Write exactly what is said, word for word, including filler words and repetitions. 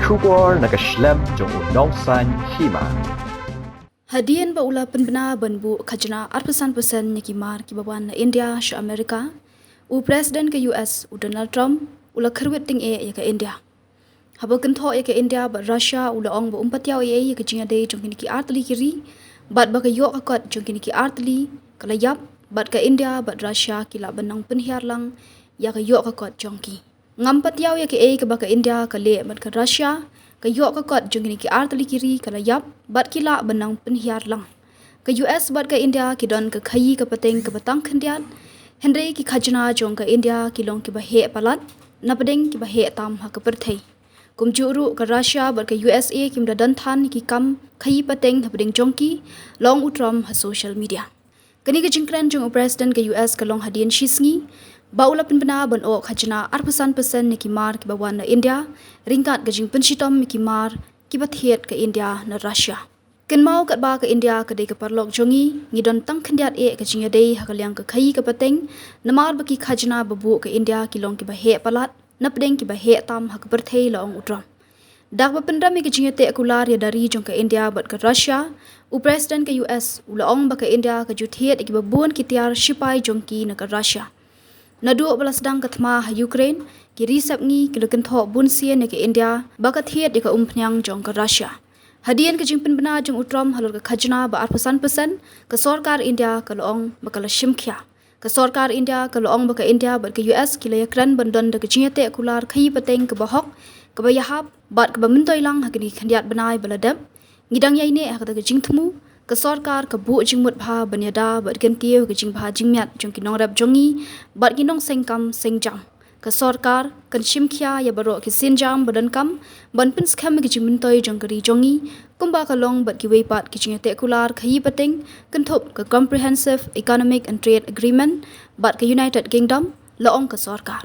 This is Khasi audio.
Khubor na ka shlem jong u nongsaiñ hima. Hadien ba u la pynbna ban buh khajna arphew san percent na ki mar kiba wan na India sha Amerika, u President ka U S u Donald Trump u la kyrwit tyngeh ïa ka India. Haba kynthoh ïa ka India bad Russia, u la ong ba um patiaw ei ei ïa ka jingïadei jong kine ki artylli ki ri, bad ba ka ïoh ka kot jong kine ki artylli ka la ïap, bad ka India bad Russia ki lah ban nang pynhiar lang ïa ka ïoh ka kot jong ki. Ngam patiaw ïa kaei kaba ka India ka leh bad ka Russia, ka ïoh ka kot jong kine ki artylli ki ri ka la ïap, bad ki lah ban nang pynhiar lang. Ka U S bad ka India ki don ka khaïi ka pateng kaba tang khyndiat, hynrei ki khajna jong ka India ki long kiba heh palat napdeng kiba heh tam ha ka pyrthei. Kumjuh ruh ka Russia bad ka U S A kim da don than ki kam khaïi pateng hapdeng jong ki, la ong u Trump ha social media. Kane ka jingkren jong u President ka U S ka long hadien shisngi ba u la pynbna ban buh khajna arphew san percent na ki mar kiba wan na India, ryngkat ka jingpynshitom ïa ki mar kiba thied ka India na Russia. Kynmaw katba ka India ka dei ka paralok jong ngi, ngi don tang khyndiat eh ka jingïadei ha ka liang ka khaïi ka pateng, namar ba ki khajna ba buh ka India ki long kiba heh palat napdeng kiba heh tam ha ka pyrthei, la ong u Trump. Da kaba pynrem ïa ka jingïateh kular ïa da ri jong ka India bad ka Russia, u President ka U S u la ong ba ka India ka ju thied ïa kiba bun ki tiar shipai jong ki na ka Russia. Naduh ba la sdang ka thma ha Ukraine, ki ri sepngi ki la kynthoh bun sien ïa ka India ba ka thied ïa ka umphniang jong ka Russia. Hadien ka jingpynbna jong u Trump halor ka khajna ba arphew san percent, ka sorkar India ka la ong ba ka la shim khia. Ka sorkar India ka la ong ba ka India bad ka U S ki la ïakren ban don da ka jingïateh kular khaïi pateng kaba hok, kaba ïahap, bad kaba myntoi lang ha kine ki khyndiat bnai ba la dep. Ngi dang ïaineh ha kata ka jingthmu, ka sorkar ka buh jingmut bha ban ïada bad kyntiew ka jingbha jingmiat jong ki nongrep jong ngi bad ki nongseng kam seng jam. Ka sorkar kan shim khia ïa baroh ki sienjam ba donkam ban pynskhem ïa ka jingmyntoi jong ka ri jong ngi, kumba ka long bad kiwei pat ki jingïateh kular khaïi pateng, kynthup ka Comprehensive Economic and Trade Agreement bad ka United Kingdom, la ong ka sorkar.